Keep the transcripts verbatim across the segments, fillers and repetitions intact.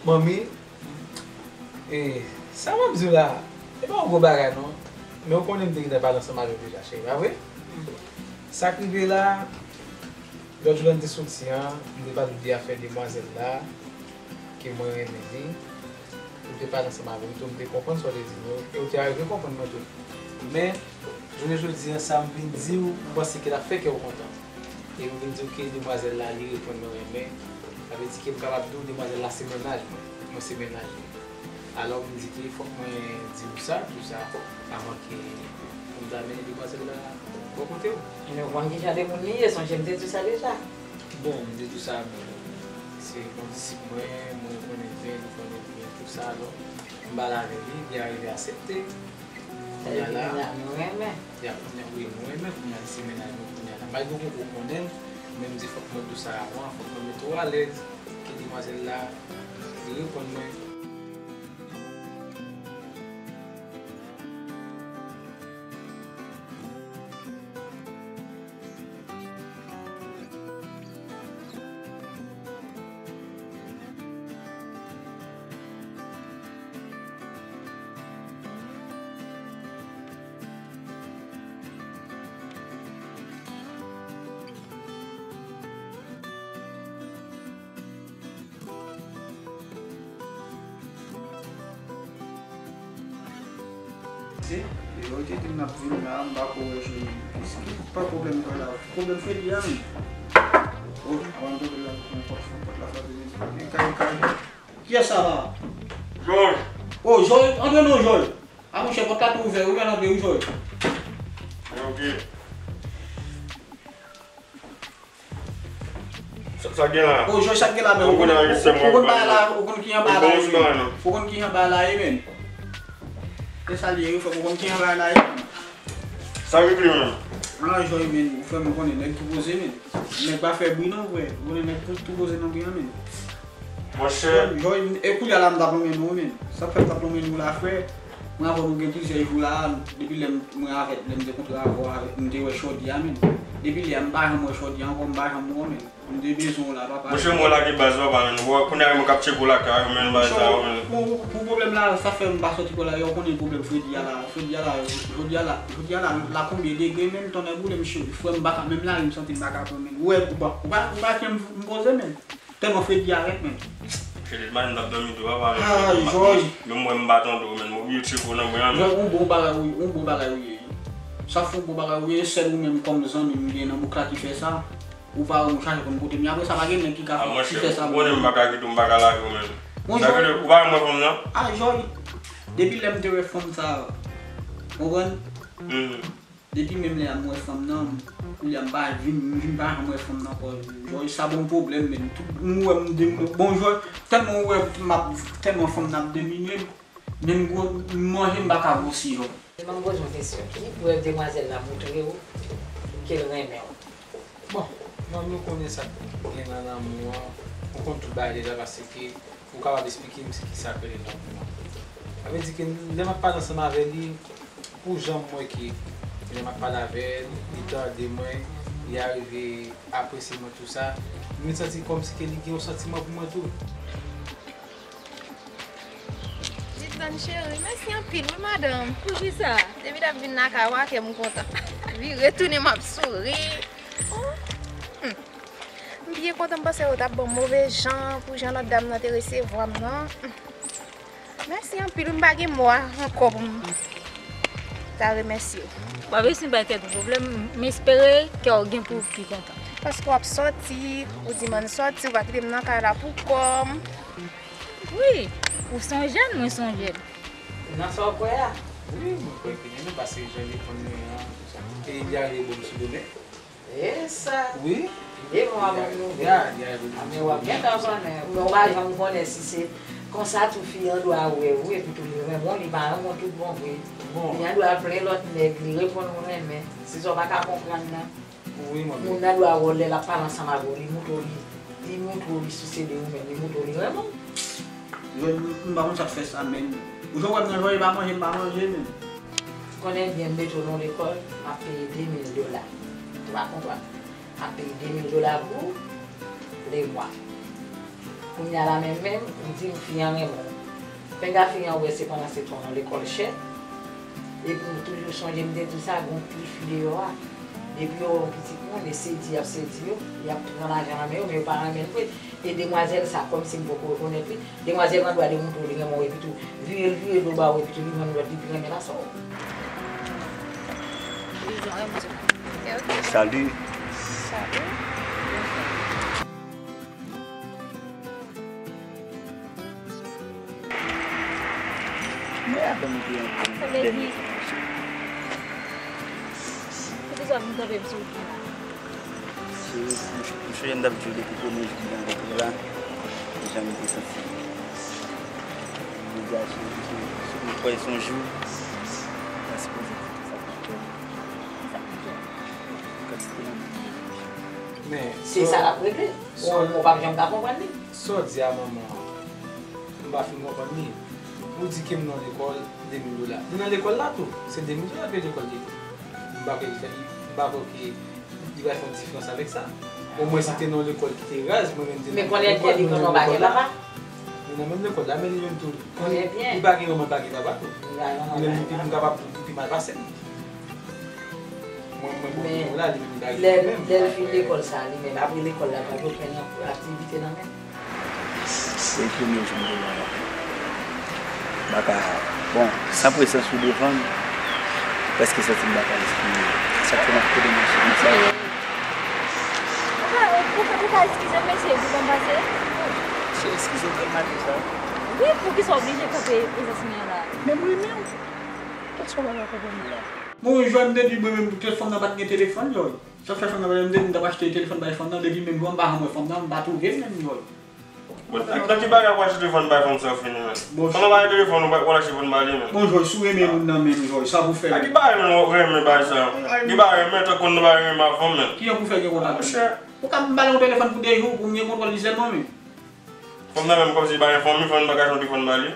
Manmi, e, sa m ap di w la, e pa yon gwo bagay non. Men ou konnen m te gentan pale ansanm avè w deja, cheri, pa vre? Sa k rive la, lòt jou la n te soti an, m te pale w de afè demwazèl la, ke mwen renmen li. Ou te pale ansanm avè m tou, m te konprann sa w te di m yo, e ou te arive konprann mwen tou. Men, jounen jodi a, sa m vin di w, m panse ke l ap fè kè w kontan. E m vin di w ke demwazèl la, li reponn mwen renmen. Sa vle di ke m kapab di w demwazèl la se mennaj mwen. Mwen se mennaj li. Alò, m di ke fòk mwen di w sa, di w sa, avan ke pou m ta mennen demwazèl la bò kote w. Men w konn ki jan de moun li ye, sonje m te di w sa deja. Bon, m te di w sa, men se yon disip mwen, mwen konnen byen, li konnen byen tou sa, alò, m pale avè li, li arive aksepte. Kounye a la, kounye a nou renmen. Ya, kounye a, wi, nou renmen, kounye a li se mennaj mwen, kounye a la. Malgre w poko konnen l, men m di fòk mwen di w sa avan, fòk mwen mete w alèz, ke demwazèl la, li reponn mwen. Se, yo te di m n ap vin la, m pa ko wè Jolie. Ki, ki pa pwoblèm pa la? Pwoblèm Fredi a menm. Oh, avan m tonbe la, yon pòt, yon pòt la frape, men, men kay, kay. Kiyès sa la? Jòj. Oh, Jòj, antre non, Jòj. A monchè, pòt la tou ouvè, wi, men antre, wi, Jòj. Ok. Sa, sa gen la? O, Jòj, sa k gen la menm? Ou konn, ou konn bagay la, ou konn ki jan bagay la ye, men. Ou konn ki jan bagay la ye, men. Se sa l ye, wi, frè m, ou konn ki jan bagay la ye, men. Sa regle, men. Ala, Jòj, men, ou fè m konnen nèg tou poze, men. Nèg pa fè bri, non, frè. Ou konnen nèg tou, tou poze nan bri an, men. Monchè. Jòj, e kounye a la, m t ap lonmen nou, men. Sa k fè m t ap lonmen nou la, frè? Mwen avè w nou gen plizyè jou la, depi lè m, mwen avè, lè m te kontre avè w, avè, m te wè Chòdi a menm. Depi lè a, m pa janm wè Chòdi a ankò, m pa janm wè w menm. M te bezwen w la, papa. Monchè, mwen lage baz papa menm. Bon, kounye a mwen k ap tcheke w lakay ou menm, bagay sa yo menm. Pou, pou pwoblèm la, sa fè m pa sòti kò la, yo konnen pwoblèm Fredi a la. Fredi a la, jodi a la, jodi a la, la konbyen degre menm, tonnè boule m, frè m pa ka, menm lari m santi m pa ka pran menm. Ou wè, ou pa, ou pa, ou pa jan m poze menm. Tèlman Fredi a rèd, men. Fredi, m pa t ap dòmi tou, papa, men. Ay, Jòj. Men mwen, m pa tande w, men. Mwen oblije tcheke w nan bri an, men. Jòj, yon bon bagay ou, yon bon bagay ou ye. Sa fè yon bon bagay ou ye, sèl ou menm kòm zanmi m gen nan bouk la ki fè sa. Ou pa wè m chache pou m kote m ye. Apre sa, pa gen nèg ki ka fè, ki fè sa. Ou konnen m pa ka kite w, m pa ka lage w, men. Sa vle di, ou pa wè m wè fanm nan? Ay, Jòj. Depi lè m te wè fanm sa, ou konprann? Depi menm lè a m wè fanm nan, kounye a m pa vin, m vin pa janm wè fanm nan ankò. Jòj, sa ban m pwoblèm, menm. Tout, m wè m de, bon, Jòj, tèlman m wè m ap, tèlman fanm nan ap domine m, menm gwo, m manje m pa ka gwosi, Jòj. Ban m poze yon kesyon. Ki prèv demwazèl la montre w ke l renmen w? Bon, manmi, ou konnen sa k gen nan lanmou an, ou konn tout bagay deja, paske ou kapab esplike m se kisa k rele lanmou an. Sa vle di ke lè m ap pale ansanm avè li, pou jan m wè ke lè m ap pale avè l, li tande mwen, li arive apresye mwen tou sa, m vin santi kòmsi ke li gen yon santiman pou mwen tou. Jitlann cheri, mèsi anpil wi madanm. Poukisa? Depi n ap vin lakay ou a, kè m kontan. Vire tounen, m ap souri. Oh. Hmm. M byen kontan, m panse yo t ap ban m move jan pou jan lòt dam nan te resevwa m nan. Mèsi anpil, m pa gen mo a ankò pou m ta remèsye w. W ap eseye bay kèk pwoblèm, m espere kè w gen pou w pi kontan. Paske w ap sòti, ou di m ann sòti, ou pa kite m nan kay la pou kò m. Wi, ou sonje l, mwen sonje l. Nan sa w kwè a? Wi, mwen kwè ke gen nou, paske jan li konn mwen an, tou sa. E li arive bon sou domen. E sa. Wi. Li bon a bon nouvèl. Ya, li arive bon sou domen. A, men w ap gentan konnen. Men w pa janm konnen si se konsa tou fi an dwa wè ou, epi tou li renmen w, li pa renmen w tout bon vre. Bon. Li an dwa plen lòt nèg, li reponn ou renmen. Se sa w pa ka konprann nan. Wi, manmi. Moun nan dwa wè w lè l ap pale ansanm avè w, li montre w li, li montre w li souse de ou menm, li montre w li renmen w. Jòj, m, m pa konn sa k fè sa, men. Ou jan w wè m nan Jòj, pa manje, m pa manje, men. Konnen byen, m mete w nan lekòl, m ap peye de mil dola. Ou pa konprann? M ap peye de mil dola pou lemwa. Kounye a la menm menm, m di m fi an renmen w. Penga fi an wè se pandan se tan nan lekòl chè. Epi m toujou sonje m te di sa, gon pil fi deyò a. Depi yo wè yon pitit moun, e sedi y ap sedi yo, y ap pran lajan nan men yo, men yo pa renmen l vre. E demwazèl sa, kòmsi m poko rekonèt li, demwazèl nan dwa demontre w li renmen w, epi tou vire l vire do ba w, epi tou li rann lòt li pi renmen pase w. Salut. Salut. Mwen avè m te yon Sa vle di, poukisa w vin kanpe m sou wout la? Cheri, m sonje m t ap di w depi premye jou m te rankontre w la, e jan m te santi m. Jodi a, cheri, m kwè se yon jou, m ta sipoze kite sa pou m fè. Kantite lanmou ki gen nan je w. Men, se sa l ap regle. Ou, ou p ap janm ka konprann li. Sa w di a, manman? M pa fin konprann li. Ou di ke m nan lekòl, de mil dola. Li nan lekòl la tou. Se de mil dola l peye lekòl li tou. M pa kwè li fè, m pa kwè ke li pral fè yon diferans avèk sa. Omwen si te nan yon lekòl ki te raz, mwen menm te nan menm lekòl, nou nan menm lekòl la. Nou nan menm lekòl la, men li menm tou. Li pa gen manman, li pa gen papa tou. Li menm li pi, m kapab di li pi mal pase m. Mwen, mwen bon nivo la, li menm li pa gen menm. Lè l fin lekòl sa, li menm, apre lekòl la, pa gen okenn aktivite nan men l? Se premye jou m te la. M pa ka, bon, san prezans ou devan m, m prèske santi m pa ka respire. Sa k fè m ap kouri mache konsa. Ou ka, ou, ou, ou ka eskize m, mesye, pou ban m pase? Se eskize w fè m maten sa? Wi, poukisa w oblije kanpe prezans mwen an la? Men m renmen w. Kèlswa bagay w konprann mwen la. Bon, jwè m te di mwen menm, poutèt fanm nan pa t gen telefòn, jwè. Sa k fè fanm nan pa t gen, m te di m t ap achte telefòn bay fanm nan, depi menm jwè m pa janm wè fanm nan, m pa twouve l menm, jwè. Bon, nan ki bagay w achte telefòn bay fanm sa w fini, men? Fanm nan pa gen telefòn, ou pa, w al achte telefòn ba li, men. Bon, jwè, si w renmen moun nan menm, jwè, sa pou fè. A ki bagay, men, w renmen bay sa? Ki bagay, men, tankou nou pa renmen avan, men. Kijan pou fè gen kontwòl? Monchè. Ou ka ba l yon telefòn pou de jou, pou m gen kontwòl li sèlman, men. Fanm nan menm kòmsi li pa gen fanmi, fanm nan pa ka achte yon telefòn ba li.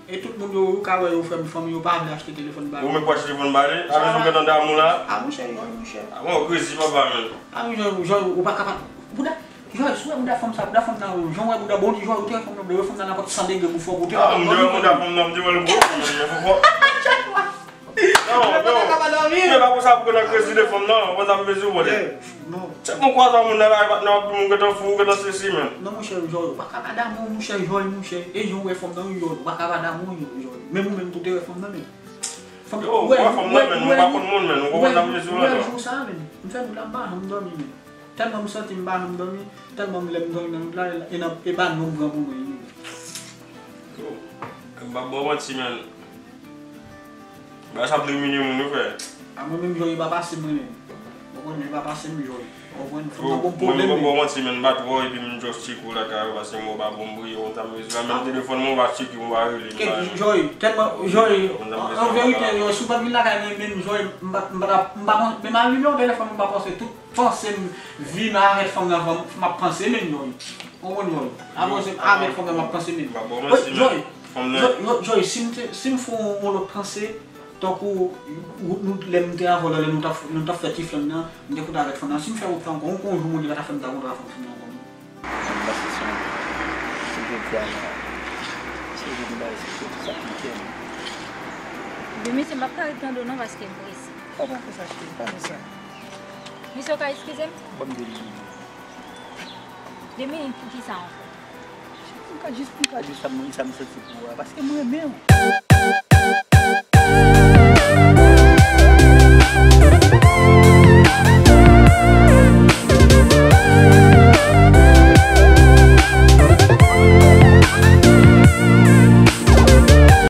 E tout moun yo, ou ka wè yo fè m fanmi, yo pa vle achte telefòn ba yo. Ou menm pou achte telefòn ba li? Avè sa w gentan damou la? A, monchè, Jòj, monchè. A, bon, ou krezi, papa, men. A, monchè, Jòj, ou pa kapab. Bouda, Jòj, si w wè bouda fanm sa, bouda fanm nan, jan w wè bouda, bon, Jòj, ou te wè fanm nan, ou te wè fanm nan, nan pòt san degre pou fò, ou te wè fanm nan. A, m te wè bouda fanm nan, m te wè l gwo, men fò fò. Non, non. Mwen pa konn sa pou nan krezi de fanm nan, ou konn sa m vle di w, bòdè. Non. Se mwen kwaze moun nan la, e pa t nan ap di moun gentan fou, gentan sesi, men. Non, monchè, Jòj, ou pa ka pa damou, monchè, Jòj, monchè. E jan w wè fanm nan, wi, Jòj, ou pa ka pa damou, Jòj. Menm ou menm tou te wè fanm nan, men. Fanm, yo, ou wè fanm nan, men, ou pa konn moun, men, ou konprann sa m vle di w la, non. Jou sa, men. M fè nou la, m pa janm dòmi, men. Tèlman m santi m pa janm dòmi, tèlman m lè m dòmi nan wout la, e nan, e ba non m pran pou mwen, wi. Yo, m p ap ba w manti, men. Bagay sa ap domine moun wi frè. A mwen menm Jòy pa pase mwen menm. Ou konprann, li pa pase m Jòy. Ou konprann, fanm nan gon pwoblèm. Mwen menm, bon, manti, men m pa twò, epi m just tcheke w lakay ou, paske mwen ou pa bon m priye, ou konn sa m bezwen la, menm telefòn mwen ou pa tcheke m, ou pa rele m. Jòy, tèlman, Jòy, an verite, Jòy, si w pa t vin lakay mwen menm, Jòy, m pa, m pa, m pa, menm alime yon telefòn, m pa panse tout panse m vin avèk fanm nan, m ap panse menm Jòy. Ou konprann Jòy? Apre se avèk fanm nan m ap panse menm. Jòy, Jòy, Jòy, si m te, si m fè yon, yon lòt panse, tankou, nou, lè m te avè w la, lè nou t ap, nou t ap fè ti flann nan, m te kontre avèk fanm nan. Si m fè wout la ankò, yon, yon jou Bondye pa ta fè m ta kontre avèk fanm nan ankò non. Sa m pase sou mwen. Si m te di a la, se vin bay, se tout sa ki kè m. Ebyen, mesye, m p ap ka ret tande w non, paske m prese. Pa, pa fè sa, cheri, pa fè sa. Mesye, w ka eskize m? Ban m de minit. De minit pou kisa ankò? M ka jis, m ka jis sa m, sa m santi pou ou a, paske m renmen w.